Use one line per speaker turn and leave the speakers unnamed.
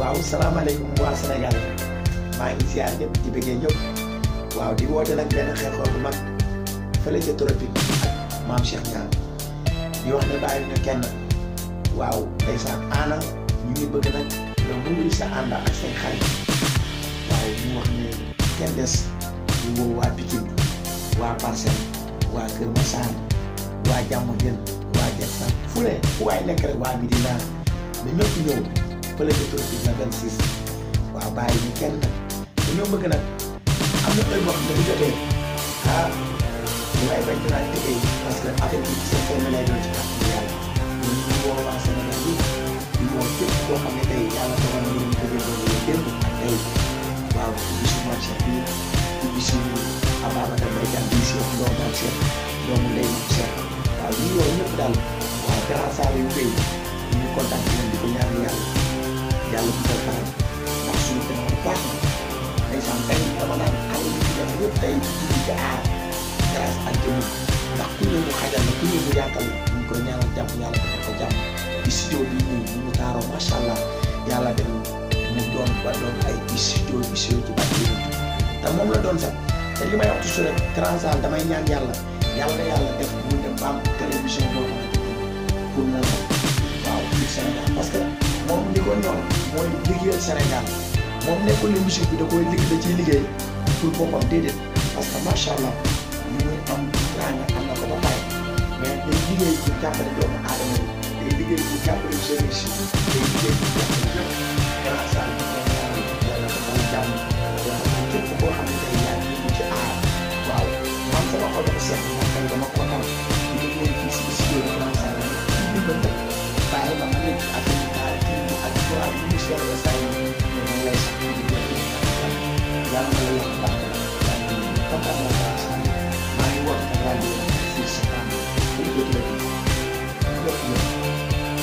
waaw salaamaaleykum waa Sénégal maa ngi ziar ñëpp di bëggee ñëpp waaw di woote nag benn xew-xew bu mag fële ca tropique ak maam Cheikh Niang di wax ne bàyyi ñu kenn waaw ndeysaan Anna ñu ngi bëgg nag nga wuri sa ànd ak say xarit waaw ñu wax ne kenn des ñu woo waa Pikine waa Parcelles waa Kër Massar waa Diamaguène waa Diacksao fu ne fu waay nekk rek waa Médina na ñëpp ñëw fële ca tropique na 26 waaw bàyyi ñu kenn nag dañoo bëgg nag am na heure boo xam ne bu jotee ñu may bañ dinaa tëggee parce que affaire bi seen xel lay doon ci kàttan yàlla ñun ñu woo waa Sénégal yi ñu woo képp koo xam ne tey yàlla dogal na ñu tëggee ko ñu démb ak tey waaw ci bisu Mame Cheikh bi ci bisu Ababacar Mbaye Thiam bi si wax doomu Mame Cheikh doomu ndey Mame Cheikh waaw ñu woo ñëpp daal waaw grand saa yu béy ñu kontaan ci di ko ñaan yàlla bu ko faral ndax suñu demoon baax na ndeysaan tey dama naan àll bi ci dem yëpp tey ñu ci aar grâce ak jëmm ndax ku ñëw mu xajal la ku ñëw mu yaatal ñu ngi koy ñaanal jàmm yàlla defal ko jàmm studio bi ñu mu taaroo macha allah yàlla dem mu doon ba doon ay studio ci bàtt yi te moom la doon sax te li may wax toujours rek grand salle damay ñaan yàlla def mu dem ba am télévision boo xamante ni pour na la waaw fii Sénégal parce que moom li ko ñor mooy liggéeyal Sénégal moom nekkul ne musique bi da ciy liggéey pour boppam déedéet parce que macha allah li muy am teraanga am na ko ba pare mais day liggéey pour jàppale doomu aadama yi day liggéey pour jàppale jeunesse yi day liggéey pour jàppale ñëpp grâce à yàlla dafa jàmm képp koo xam ne day yaa ngi ci aar waaw man sama xol dafa seet man tey dama kontaan di liggéey fii si studio bi grâce à ñu bëgg bàyyi ma nekk affaire yi ak waa ministère de la santé lay sax di yàlla na la yàlla baax na kontaan naa